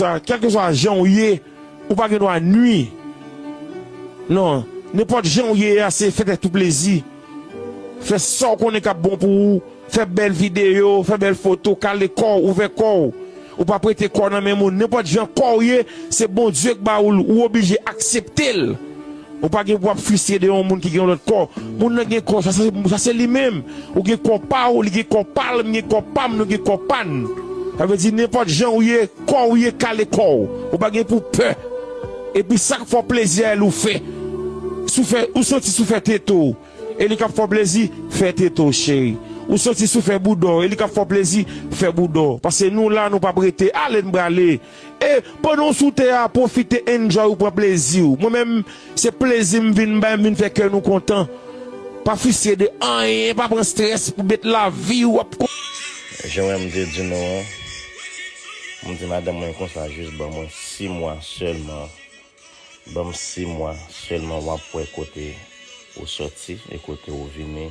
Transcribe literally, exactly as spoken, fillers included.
sa, kèlkeswa jan w ye, ou pa gen dwa nwi. Non, nenpòt jan w ye a, se fè tèt ou plezi. Fè sa w konnen k ap bon pou ou, fè bèl videyo, fè bèl foto, kale kò w, ouvè kò w. Ou p ap rete kò w nan men moun. Nenpòt jan kò w ye, se Bondye k ba ou l, ou oblije aksepte l. Ou pa gen pou w ap fristre de yon moun ki gen yon lòt kò. Moun nan gen kò, sa se, sa se li menm. Ou gen kò pa w, li gen kò pa l, m gen kò pa m, nou gen kò pa n. Sa vle di nenpòt jan w ye, kò w ye, kale kò w. Ou pa gen pou pè. Epi sa k fè w plezi a, e l ou fè. Si w fè, ou santi si w fè tete w, e li k ap fè w plezi, fè tete w, cheri. Ou santi si w fè bouda w, e li k ap fè w plezi, fè bouda w. Paske nou la, nou p ap rete, ale n prale. E pandan w sou tè a, pwofite, enjoy, ou pran plezi w. Mwen menm, se plezi m vin bay, m vin fè kè nou kontan. Pa fristre de anyen, pa pran strès pou met lavi w ap ko- Jan wè m te di nou an, m di madanm mwen konsa, jis ban mwen sis mwa sèlman. Ban m sis mwa sèlman, w ap wè kote ou sòti e kote ou vini.